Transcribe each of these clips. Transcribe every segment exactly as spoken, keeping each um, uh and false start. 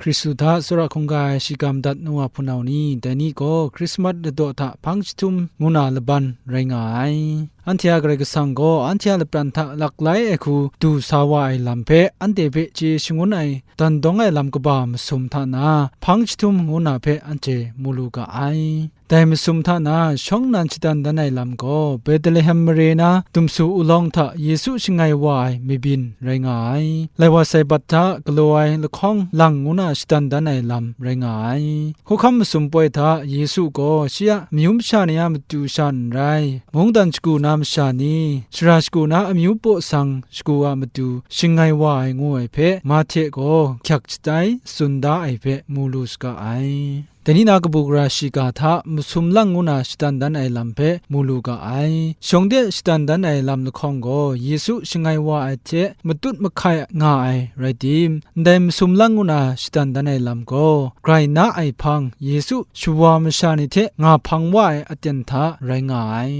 Hkristu hta tsawra hkungga ai shiga madat nu wa hpunau ni, dai ni gaw Hkrismat ladaw hta hpang jahtum ngu na laban rai nga ai. Anhte a Karai Kasang gaw anhte a lapran hta laklai ai hku du sa wa ai lam hpe anhte hpe chye shangun ai dan dawng ai lam kaba masum hta na, hpang jahtum ngu na hpe anhte mu lu ga ai. Dai masum hta na shawng nnan shadan dan ai lam gaw, Betlehem mare na dumsu ulawng hta Yesu shangai wa ai mabyin rai nga ai. Lai wa Sabat hta galaw ai lahkawng lang ngu na shadan dan ai lam rai nga ai. Hkawhkam masum poi hta Yesu gaw shi a amyu masha ni a matu sha n rai, mungdan shagu na masha ni, shara shagu na amyu paw sang shagu a matu shangai wa ai ngu ai hpe, Mahte gaw hkyak shatai tsun da ai hpe mu lu saga ai. Dai ni na kabu gara shiga hta masum lang ngu na shadan dan ai lam hpe mu lu ga ai. Shawng de shadan dan ai lam lahkawng gaw Yesu shangai wa ai hte matut mahkai nga ai rai tim, ndai masum lang ngu na shadan dan ai lam gaw, grai na ai hpang Yesu shawa masha ni hte nga hpang wa ai aten hta rai nga ai.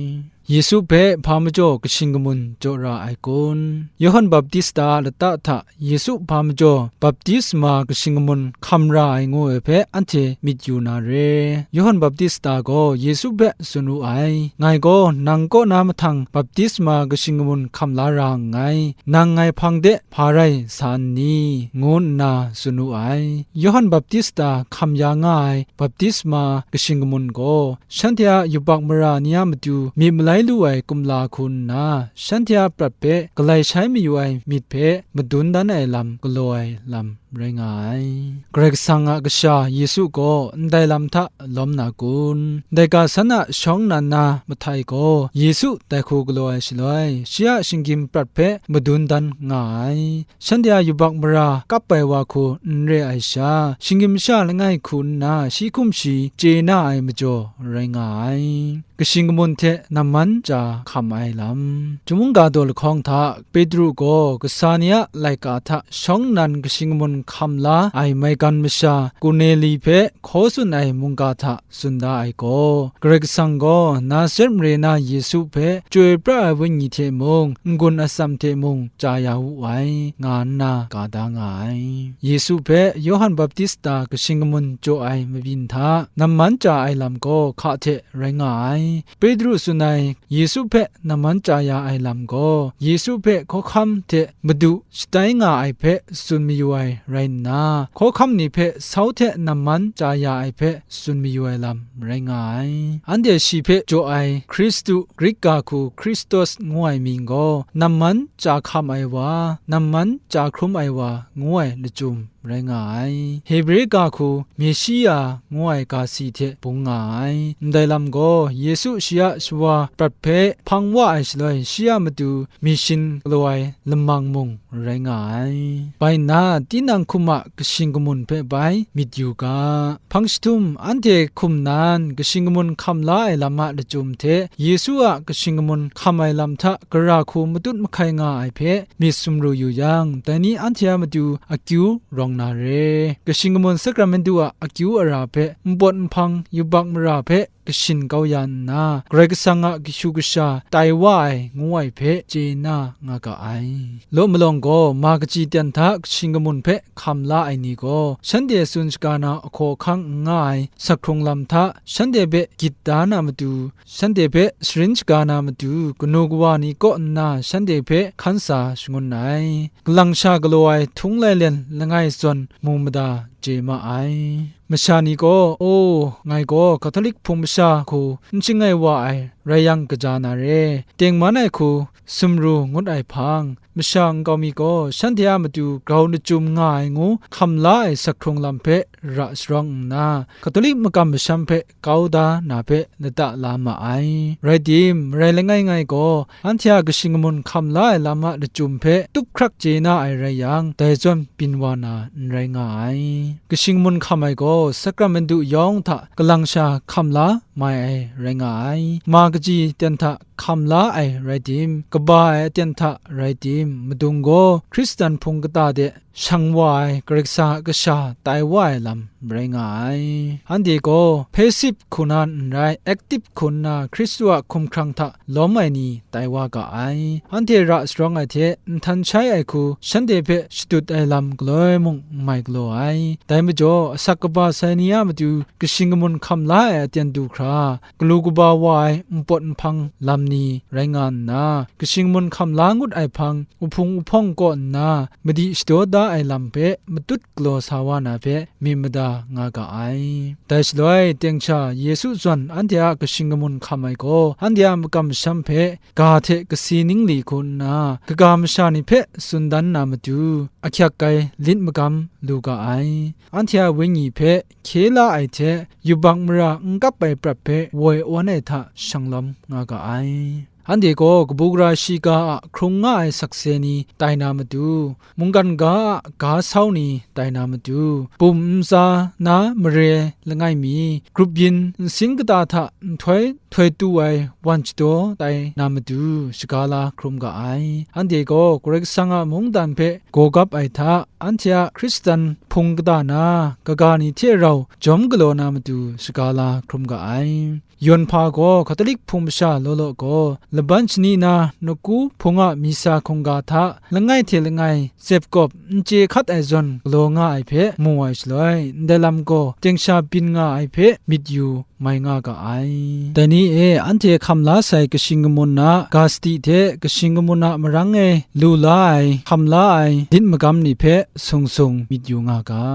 Yesu hpe hpa majaw kashing kamun jaw ra ai kun? Yawhan Baptista a lata hta Yesu hpa majaw baptisma kashing kamun hkam ra ai ngu ai hpe anhte myit yu na re. Yawhan Baptista gaw Yesu hpe tsun wu ai, "Ngai gaw nang kaw na mahtang baptisma kashing kamun hkam la ra nngai, nang ngai hpang de hpa rai sa n ni?" ngu nna tsun wu ai. Yawhan Baptista hkam ya nga ai baptisma kashing kamun gaw, shanhte a yubak mara ni a matu myit malai lu ai kumla hku nna, shanhte a prat hpe galai shai mayu ai myit hpe madun dan ai lam galaw ai lam rai nga ai. Karai Kasang a Kasha Yesu gaw ndai lam hta lawm na kun? Ndai ga san a shawng nnan na mahtai gaw, Yesu dai hku galaw ai shaloi, shi a shinggyim prat hpe madun dan nga ai. Shanhte a yubak mara kap ai wa hku n re ai sha, shinggyim sha langai hku nna shi hkum shi chye na ai majaw rai nga ai. Kashing kamun hte namman chya hkam ai lam. Chyum mungga daw lahkawng hta Petru gaw kasa ni a laika hta shawng nnan kashing kamun hkam la ai maigan masha Korneli hpe hkaw tsun ai mungga hta tsun da ai gaw, Karai Kasang gaw Nazaret mare na Yesu hpe chyoi pra ai wenyi hte mung, n-gun atsam hte mung chya ya wu ai, nga nna ga da nga ai. Yesu hpe Yawhan Baptista kashing kamun jaw ai mabyin hta namman chya ai lam gaw hka hte rai nga ai. Petru tsun ai Yesu hpe namman chya ya ai lam gaw, Yesu hpe hkawhkam hte madu shatai nga ai hpe tsun mayu ai rai nna, hkawhkam ni hpe sau hte namman chya ya ai hpe tsun mayu ai lam rai nga ai. Anhte shi hpe jaw ai Hkristu, Grik ga hku Hkristos ngu ai mying gaw, namman chya hkam ai wa, namman chya hkrum ai wa ngu ai lachyum rai nga ai. Hebre ga hku Meshiya ngu ai ga si hte bung nga ai. Ndai lam gaw, Yesu shi a shawa prat hpe hpang wa ai shaloi, shi a matu myit shin galaw ai lamang mung rai nga ai. Bai nna, tinang hkum a kashing kamun hpe bai myit yu ga. Hpang jahtum anhte hkum nan kashing kamun hkam la ai lam a lachyum hte, Yesu a kashing kamun hkam ai lam hta gara hku matut mahkai nga ai hpe myit sumru yu yang, dai ni anhte a matu akyu rawng na re. Kashing kamun sakramentu a akyu ara hpe npawt nhpang yubak mara hpe kashin kau ya nna, Karai Kasang a kashu kasha tai wa ai ngu ai hpe chye na nga ga ai. Law malawng gaw, ma kaji ten hta kashing kamun hpe hkam la ai ni gaw, shanhte tsun shaga na ahkaw ahkang n nga ai sakhkrung lam hta shanhte hpe gyit da na matu, shanhte hpe sharin shaga na matu, kanu kawa ni kaw nna shanhte hpe hkan sa shangun ai. Kalang sha galaw ai htung lailen langai zawn mu mada chye ma ai. Masha ni gaw, "O, ngai gaw Katolik hpung masha hku n shangai wa ai rai yang kaja na re, tengman ai hku sumru ngut ai hpang, masha nkau mi gaw shanhte a matu grau lachyum nga ai ngu hkam la ai sakhkrung lam hpe ra sharawng nna, Katolik makam masham hpe kau da na hpe lata la ma ai. Rai tim, marai langai ngai gaw, anhte a kashing kamun hkam la ai lam a lachyum hpe tup hkrak chye na ai rai yang, dai zawn byin wa na n rai nga ai. Kashing kamun hkam ai gaw, sakramentu yawng hta kalang sha hkam la mai ai rai nga ai. Ma kaji ten hta hkam la ai rai tim, kaba ai aten hta rai tim, madung gaw Hkristan hpung kata de shang wa ai Karai Kasang a kasha tai wa ai lam rai nga ai. Anhte gaw passive hku na n rai, active hku nna Hkristu a hkumhkrang hta lawm ai ni tai wa ga ai. Anhte ra sharawng ai hte nhtan shai ai hku shanhte hpe shadut ai lam galoi mung n mai galaw ai. Dai majaw, asak kaba sai ni a matu kashing kamun hkam la ai aten du hkra, galu kaba wa ai npawt nhpang lam ni rai nga nna, kashing kamun hkam la ngut ai hpang, uhpung uhpawng kaw nna, madi shadaw da ai lam hpe matut galaw sa wa na hpe myit mada nga ga ai. Dai shaloi, teng sha Yesu zawn anhte a kashing kamun hkam ai gaw, anhte a makam masham hpe ga hte kasi ningli hku nna, kaga masha ni hpe tsun dan na matu, ahkyak ai lit magam lu ga ai. Anhte a wenyi hpe hkye la ai hte, yubak mara n kap ai prat hpe woi awn ai hta shanglawm nga ga ai. Anhte gaw kabu gara shiga a hkrung nga ai sakse ni tai na matu, mungkan ga a ga sau ni tai na matu, bum ntsa na mare langai mi, grup yin nsin kata hta nhtoi htoi tu ai wan shadaw tai na matu, shaga la hkrum ga ai. Anhte gaw Karai Kasang a mungdan hpe gaw gap ai hta, anhte a Hkristan hpung kata na kaga ni hte rau jawm galaw na matu, shaga la hkrum ga ai. Yawn hpa gaw Hkatolik hpung masha law law gaw, laban shani na Nawku hpung a misa hkungga hta langai hte langai tsep kawp n chye hkat ai zawn galaw nga ai hpe mu ai shaloi, ndai lam gaw teng sha byin nga ai hpe myit yu mai nga ga ai. Dai ni e, anhte hkam la sai kashing kamun a ga sadi hte kashing kamun a marang e lu la ai, hkam la ai lit magam ni hpe sung sung myit yu nga ga.